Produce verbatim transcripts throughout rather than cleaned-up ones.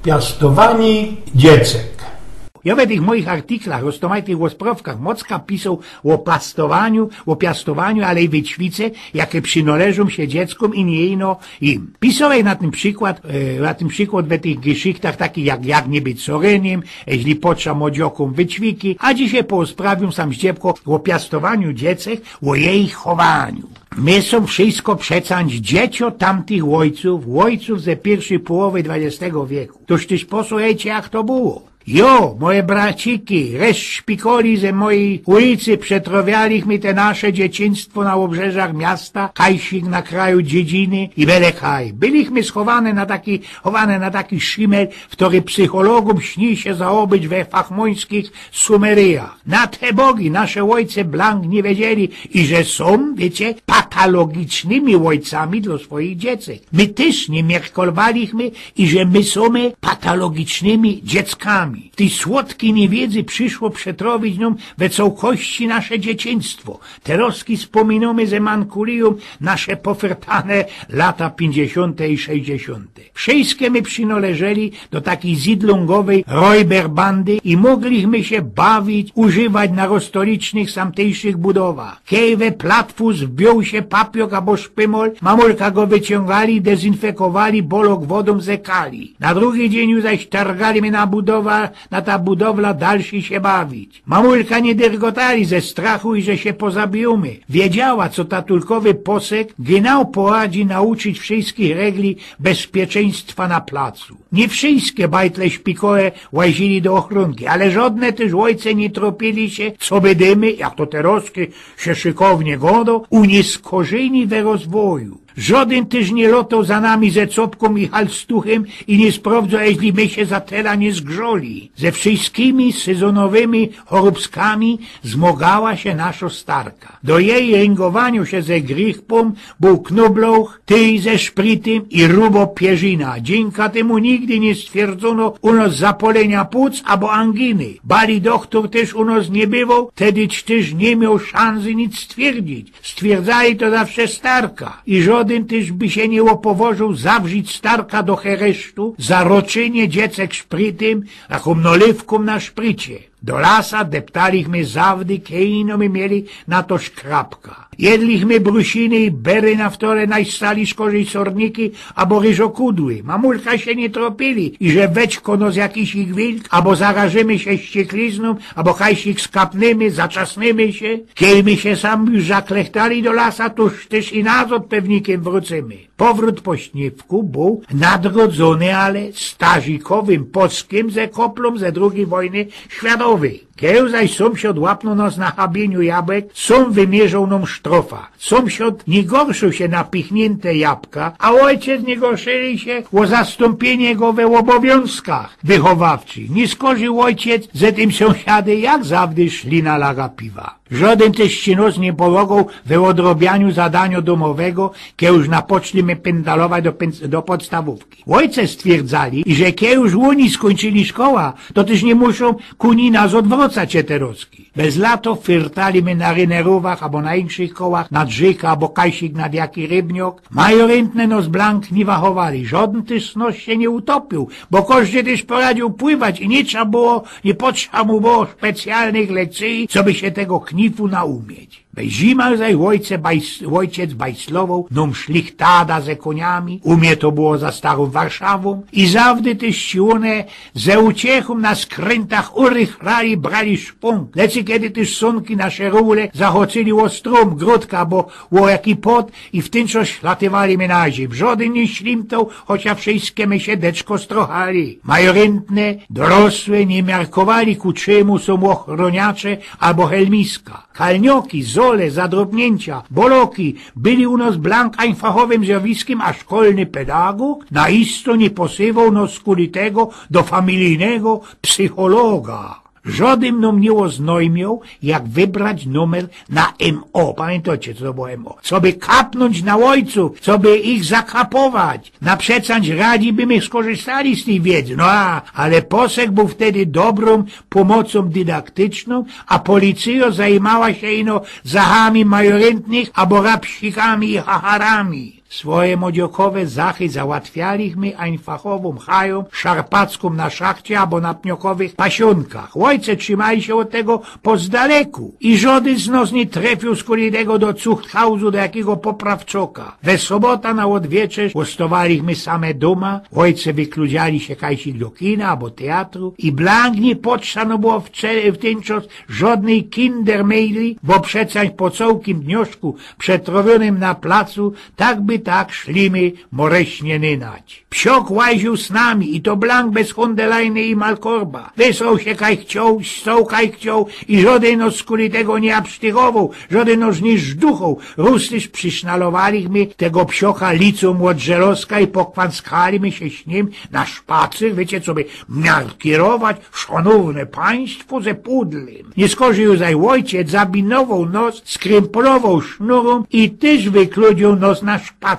Piastowaniy dziecek. Jŏ we tych moich artyklach, roztōmajtych ôsprŏwkach, mocka pisoł ô piastowaniu, ô piastowaniu, ale i wyćwice, jake przinŏleżōm sie dzieckōm i niy ino im. Pisołech na tyn przikłŏd, e, na tyn przikłŏd we tych geszichtach takich jak „Jak niy być sorynym”, „Jeźli potrzeba młodziokōm wyćwiki”, a dzisiej pooprawiōm sam ździebko ô piastowaniu dziecek, ô jejich chowaniu. My sōm wszysko przecańć dzieciō tamtych ôjcōw, ôjcōw ze piyrwszyj połowy dwudziestego wieku. Tōż tyż posłuchejcie, jak to było. Jo, moje braciki, reszta szpikoli ze mojij ulicy, przetrŏwialichmy te nasze dzieciństwo na ôbrzeżach miasta, kajsik na kraju dziedziny i belekaj. Bylichmy schowane na taki, chowane na taki szimel, w kery psychologōm śni sie zaôbyć we fachmońskich sumeryjach. Na te bogi nasze ôjce blank niy wiedzieli, iże sōm, wiycie, patologicznymi ôjcami dlŏ swojich dziecek. My tyż niy miarkowalichmy, iże my sōmy patologicznymi dzieckami. W tyj słodkij niywiedzy prziszło przetrŏwić nōm we cołkości nasze dzieciństwo. Terŏzki spōminōmy ze mankulijōm nasze pofyrtane lata piyńćdziesiōnte i sześćdziesiōnte. Wszyjske my przinŏleżyli do takij zydlōngowyj rojber bandy i moglichmy sie bawić, używać na roztolicznych samtyjszych budowach. Kej we platfus wbiōł sie papiok abo szpymol, mamulka go wyciōngali, dezinfekowali, bolok wodōm zekali. Na drugi dziyń już zaś targali my na budowa, na ta budowla dalszyj sie bawić. Mamulka niy dyrgotali ze strachu, iże sie pozabijōmy. Wiedziała, co ta tulkowy posek genau poradzi nauczyć wszyjskich regli bezpieczeństwa na placu. Niy wszyjske bajtle szpikole łaźili do ôchronki, ale żŏdne tyż ôjce niy tropili sie, co by dymy, jak to terŏzki sie szykownie gŏdŏ, u niy skorzeni we rozwoju. Żŏdyn tyż niy lotoł za nami ze copkōm i halstuchym i niy sprŏwdzoł, jeźli my sie za tela niy zgrzoli. Ze wszyjskimi syzōnowymi chorōbskami zmogała sie naszŏ starka. Do jeji ryngowaniŏ sie ze grichpōm bōł knobloch, tyj ze szprytym i rubo pierzina. Dziynka tymu nigdy niy stwierdzōno u nŏs zapolyniŏ płuc abo anginy. Bali dochtor tyż u nŏs niy bywoł, tedyż tyż niy mioł szanzy nic stwierdzić. Stwierdzali to zawsze starka. I żŏdyn tyż by sie niy ôpowożył zawrzić starka do heresztu za roczynie dziecek szprytym, a chōm nolywkōm na szprycie. Do lasa deptalichmy zawdy, kej ino my mieli na to szkrabka. Jedlichmy brusiny i bery na wtore, nojsali szkorzij sorniki abo ryżokudły. Mamulka sie niy tropili, iże wecko nŏs jakiś wilk, abo zarażymy sie ściekliznōm, abo kajsik skapnymy, zaczasnymy sie. Kej my sie sam już zaklechtali do lasa, tōż tyż i nazŏd pewnikym wrōcymy. Powrōt po śniywku bōł nadrodzōny, ale starzikowym poskiem ze koplōm ze drugij wojny światowyj. Kej zaś sōmsiŏd łapnōł nŏs na chabiyniu jabłek, sōm wymierzoł nōm sztrofa. Sōmsiŏd niy gorsził sie na pichniynte jabka, a ôjciec niy gorszyli sie ô zastōmpiynie go we ôbowiōnzkach wychowawczich. Niy skorzij ôjciec, ze tym sōmsiady jak zawdy szli na laga piwa. Żŏdyn tyż sie nōs niy połogoł we ôdrobianiu zadaniŏ dōmowego, kej już napoczli my pyndalować do pyn-, do podstawōwki. Ôjce stwierdzali, iże kej już ôni skōńczyli szkoła, to tyż niy muszōm ku ni nazŏd wrōcać, te terŏzki. Bez lato fyrtali my na rynerowach abo na inkszych kołach, nad rzykã abo kajsik nad jaki rybniok. Majoryntne nŏs blank niy wachowali, żŏdyn tyż nŏs sie niy utopiōł, bo kożdy tyż poradziōł pływać i niy trzeba było, niy potrzeba mu było specjalnych lekcyji, coby sie tego knifu naumieć. Bez zima zaś ôjce bajs-, ôjciec bajslowoł nōm szlichtada ze kōniami, u mie to było za starōm Warszawōm, i zawdy tyż ci ône ze uciechōm na skrętach urychlali, brali szpōng. Lecy kej tyż sōnki nasze rōle zachocyli ô strōm, grōdka abo ô jaki płot i wtynczŏs szlatywali my na zym. Żŏdyn niy ślimtoł, chociŏż wszyjske my sie deczko strochali. Majoryntne, dorosłe niy miarkowali, ku czymu sōm ôchrōniŏcze abo helmiska. Kalnioki, zole, zadrobniyncio, boloki byli u nŏs blank ajnfachowym zjŏwiskym, a szkolny pedagōg naisto niy posywoł nŏs kuli tego do familijnego psychologa. Żŏdyn nōm niy ôznojmioł, jak wybrać numer na M O. Pamiyntŏcie, co to było M O? Coby kapnōńć na ôjcōw, coby ich zakapować. Na przecãć radzi by my skorzystali z tyj wiedzy. No a, ale posek bōł wtedy dobrōm pōmocōm dydaktycznōm, a policyjŏ zajmowała sie ino zachami majoryntnych abo rabsikami i chacharami. Swoje młodziokowe zachy załatwialichmy ajnfachowōm chajōm szarpackōm na szachcie abo na pniokowych pasiōnkach. Ôjce trzimali sie ôd tego pozdaleku i żodyn z nos niy trefiōł skuli tego do cuchthausu, do jakigo poprawczoka. We sobota na ôdwieczerz ôstowalichmy same dōma, ôjce wykludziali sie kajsik do kina abo teatru i blank niy potrzeba było w, w tyn czas żodnyj kindermejli, bo przeca po cołkim dnioszku przetrowionym na placu, tak by tak szlimy moreśnie nynać. Psiok łaziōł z nami i to blank bez hōndelajny i malkorba. Wysrōł sie kaj chcioł, ssōł kaj chcioł i żodyn nos skuli tego niy absztychowoł, żodyn nos niy żduchoł. Rōz tyż przysznalowalichmy tego psioka licōm ôd żelŏzka i pokwanskalichmy sie z nim na szpacyr, wiycie, coby miarkirować, szanowne państwo, ze pudlym. Niyskorzij już zaj ôjciec zabinowoł nos, skrympołowoł sznurōm i tyż wykludzioł nos na szpacyr.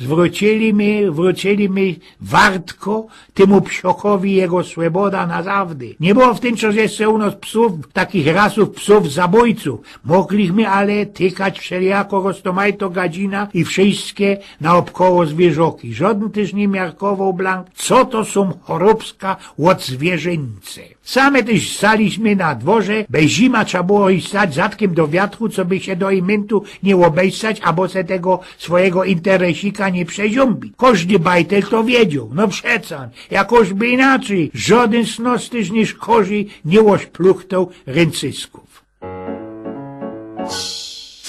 Zwrōcili my, wrōcili my wartko tymu psiokowi jego słoboda na zawdy. Niy było w tyn czas jeszcze u nos psōw, takich rasōw psōw zabojcōw. Moglichmy ale tykać wszelijako roztomajto gadzina i wszyjske naôbkoło zwierzoki. Żodyn tyż niy miarkowoł blank, co to sōm chorobska ôd zwierzyńce. Same tyż stalichmy na dworze, bez zima trzeba było iś stać zadkym do wiatru, coby sie do imyntu niy ôbejsać, abo se tego swojigo interesika niy przeziōmbić. Kożdy bajtel to wiedzioł, no przeca, jakożby inaczyj, żodyn z nos tyż niy szkorzij niy ôszpluchtoł ryncyskōw.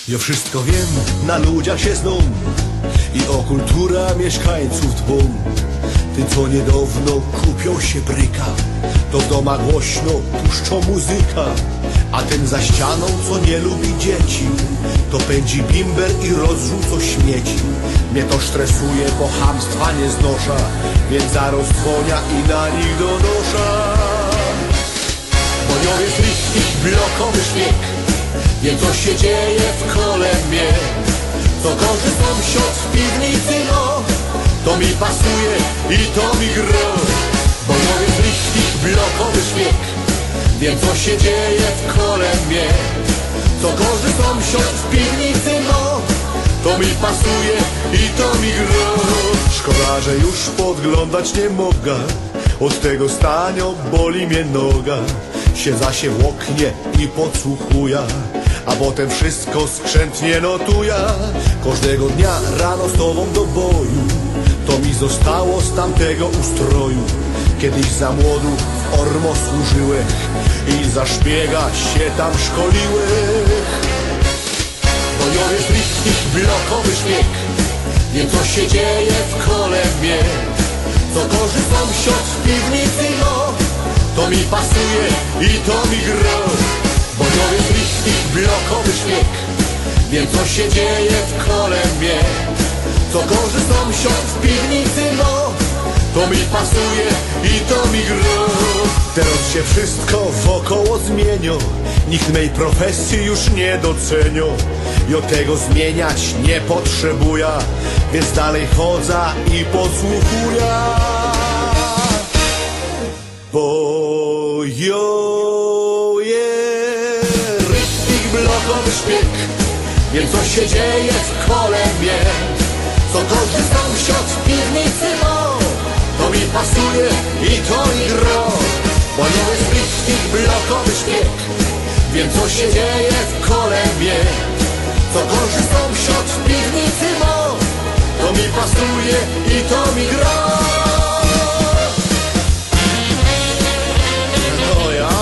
Jo wszystko wiym, na ludziach sie znōm i ô kultura miyszkańcōw dbōm. Ty, co niydŏwno kupioł sie bryka, to w dōmach głośno puszczŏ muzyka. A tyn za ścianōm, co niy lubi dzieci, to pynzi bimber i rozrzucŏ śmieci. Mie to sztresuje, bo chamstwa niy znosza, wiync zarŏz dzwōnia i na nich donosza. Bo niy wiym, richtig blokowy szpieg. Wiym, co sie dzieje w kole mie. Co kożdy sōmsiŏd w piwnicy mŏ, to mi pasuje i to mi grŏ. Bo niy wiym, richtig blokowy szpieg. Wiym, co sie dzieje w kole mie. Co kożdy sōmsiŏd w piwnicy mŏ, to mi pasuje i to mi grŏ. Szkoda, że już podglōndać niy moga. Ôd tego staniŏ boli mie noga. Siedza sie w ôknie i podsłuchuja, a potym wszystko skrzętnie notuja. Kożdego dnia rano stŏwōm do boju. To mi zostało z tamtego ustroju. Kejś za młodu w ôrmŏ służyłech i za szpiega sie tam szkoliłech. Bo niy wiym, richtig blokowy szpieg. Wiym, co sie dzieje w kole mie. Co kożdy sōmsiŏd w piwnicy mŏ, to mi pasuje i to mi grŏ. Bo niy wiym, richtig blokowy szpieg. Wiym, co sie dzieje w kole mie. Co kożdy sōmsiŏd w piwnicy mŏ, to mi pasuje i to mi grŏ. Terŏz sie wszystko wokoło zmiynio. Nicht mej profesji już niy docynio. Jŏ tego zmiyniać niy potrzebuja, wiync dalij chodza i podsłuchuja. Bo jŏ je richtig blokowy szpieg. Wiym, co sie dzieje w kole mie. Co kożdy sōmsiŏd w piwnicy mŏ, to mi pasuje i to mi grŏ. Bo niy wiym, richtig blokowy szpieg. Wiym, co sie dzieje w kole mie. Co kożdy sōmsiŏd w piwnicy mŏ, to mi pasuje i to mi grŏ. No ja.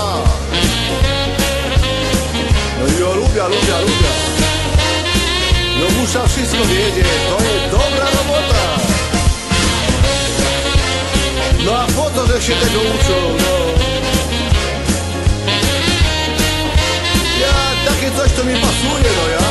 No jŏ lubia, lubia, lubia. No musza wszystko wiedzieć, to je dobra robota. No a po co, że sie tego uczōm, no? Ja, take coś to mi pasuje, no ja.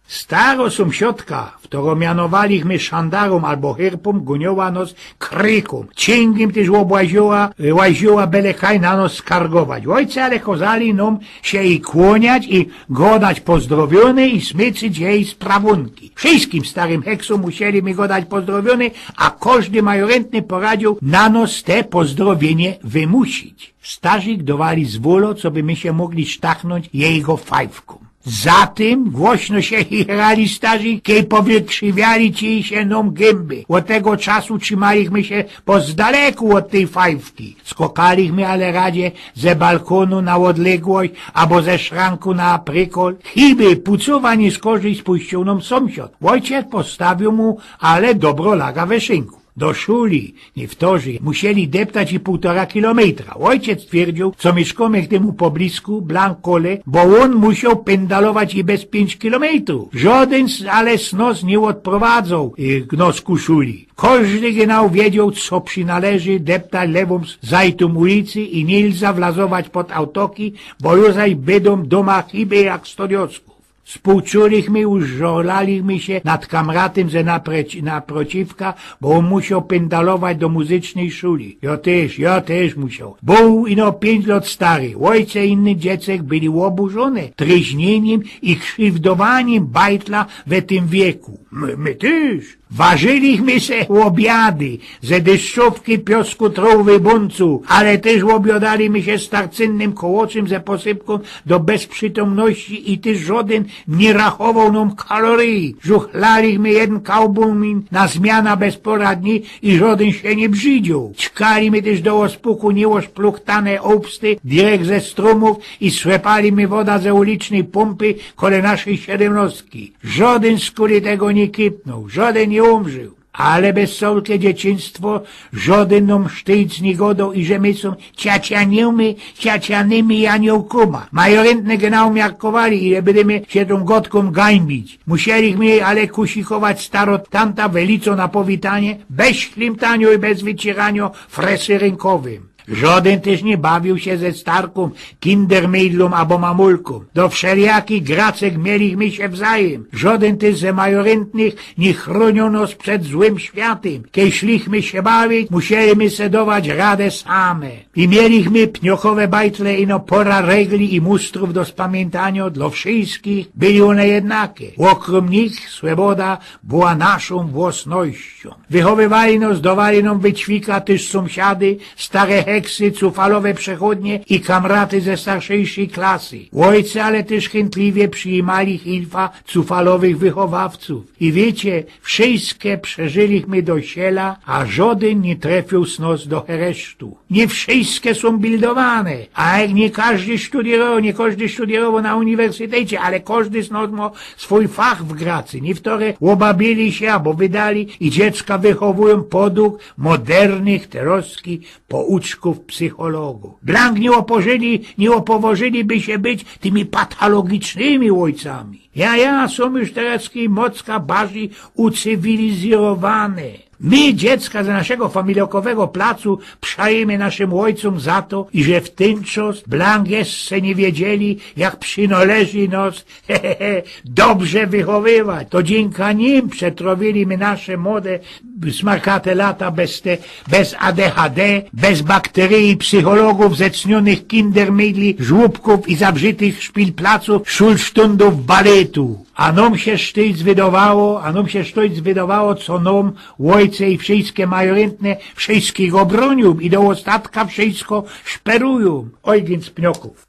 Z Staro sōmsiodka, wtoro mianowalichmy szandarōm abo hyrpōm, gōnioła nos krykōm. Ciyngiym tyż ôbłaziła, łaziła bele kaj na nos skargować. Ôjce ale kozali nōm sie i kłōniać, i godać pozdrowiōny, i smyczyć jej sprawōnki. Wszyjskim starym heksōm musieli my godać pozdrowiōny, a kożdy majorentny poradziył na nos te pozdrowiynie wymusić. Starzik dowali zwōlo, coby my sie mogli sztachnōńć jego fajfkōm. Za tym głośno sie chichrali starzi, kej powykrzywiali ci sie nōm gymby. Ôd tego czasu trzimalichmy sie po zdaleku ôd tyj fajfki. Skokalichmy ale radzie ze balkōnu na ôdległość, abo ze szranku na prykol. Chiby pucowa niyskorzij spujściōł nōm sōmsiod. Ôjciec postawiōł mu ale dobro laga we szynku. Do szuli, niy wtorzi, musieli deptać i pōłtora kilōmejtra. Ôjciec twierdziył, co miyszkōmy tymu po blisku, blank kole, bo ôn musioł pyndalować i bez piyńć kilōmejtrōw. Żodyn s-, ale snos niy ôdprowadzoł, y, nos ku szuli. Kożdy genau wiedzioł, co przinależy deptać lewōm s-, zajtōm ulicy i niylza wlazować pod autoki, bo już zaś bydōm dōma chiby jak sto dioskōw. Spōłczuli my, użolali my sie nad kamratym ze napreci-, naprociwka, bo ôn musioł pyndalować do muzycznyj szuli. Jo tyż, jo tyż musioł. Bōł ino piyńć lot stary. Ôjce innych dziecek byli ôburzōny tryźnienim i krziwdowanim bajtla we tym wieku. My, my tyż. Warzylichmy se ôbiady ze dyszczōwki, piosku, trōwy, bōncu, ale tyż ôbiadali my sie starcynnym kołoczym ze posypkōm do bezprzitomności i tyż żodyn niy rachowoł nōm kaloryji. Żuchlalichmy jedyn kałbōmin na zmiana bez pora dni i żodyn sie niy brzidzioł. Ćkali my tyż do ôspōku niyôszpluchtane ôbsty direkt ze strōmōw i słepali my woda ze ulicznyj pōmpy kole naszyj siedymnostki. Żodyn skuli tego niy kipnōł, żodyn niy umrził. Ale bez cołke dzieciństwo żodyn nōm sztyjc niy godoł, iże my sōm ciacianymi, ciacianymi janiołkōma. Majorentny genau miarkowali, ile bydymy sie tōm godkōm gańbić. Musielichmy ale kusikować staro tanta we lico na powitanie, bez ślimtanio i bez wycieranio fresy rynkowym. Żodyn tyż niy bawiōł sie ze starkōm, kindermejdlōm abo mamulkōm. Do wszelijakich gracek mielichmy sie wzajym. Żodyn tyż ze majorentnych niy chronioł nos przed złym światym. Kej szlichmy sie bawić, musielichmy se dować radã same. I mielichmy pniochowe bajtle ino pora regli i mustrōw do spamiyntaniŏ dlŏ wszyskich, były ône jednake. Ôkrōm nich swobŏda była naszōm włŏsnościōm. Wychowywali nos, dŏwali nōm wyćwika tyż sōmsiady, stare heksy, cufalowe przechodnie i kamraty ze starszejszyj klasy. Ôjce ale tyż chyntliwie przijimali hilfa cufalowych wychowawcōw. I wiycie, wszyske przeżylichmy do siela, a żŏdyn niy trefiył z nos do heresztu. Niy wszyske sōm bildowane, a niy kożdy sztudiyrowoł, niy kożdy sztudiyrowoł na uniwersytecie, ale kożdy z nos mŏ swōj fach w gracy. Niywtore ôbabiyli sie abo wydali i dziecka wychowujōm podug modernych terŏzki pouczkōw psychologōw. Blank niy ôpowożyli, niy ôpowożyliby sie być tymi patologicznymi ôjcami. Ja, ja, sōm już terŏzki mocka bardzij ucywilizyrowane. My, dziecka ze naszego familiokowego placu, przajymy naszym ôjcōm za to, iże w tyn czas blank jeszcze niy wiedzieli, jak przynŏleży nos, he, he, he, dobrze wychowywać. To dziynka nim przetrŏwili my nasze młode, smarkate lata bez te, bez A D H D, bez bakteryji psychologōw, zecniynych kindermejdli, żłōbkōw i zawrzitych szpilplacōw, szulsztundōw, baletu. A nōm sie sztejc wydowało, a nōm sie sztejc wydowało, co nōm ôjce i wszyske majorentne, wszyskich ôbrōniōm i do ôstatka wszysko szperujōm. Ôjgyn z Pniokōw.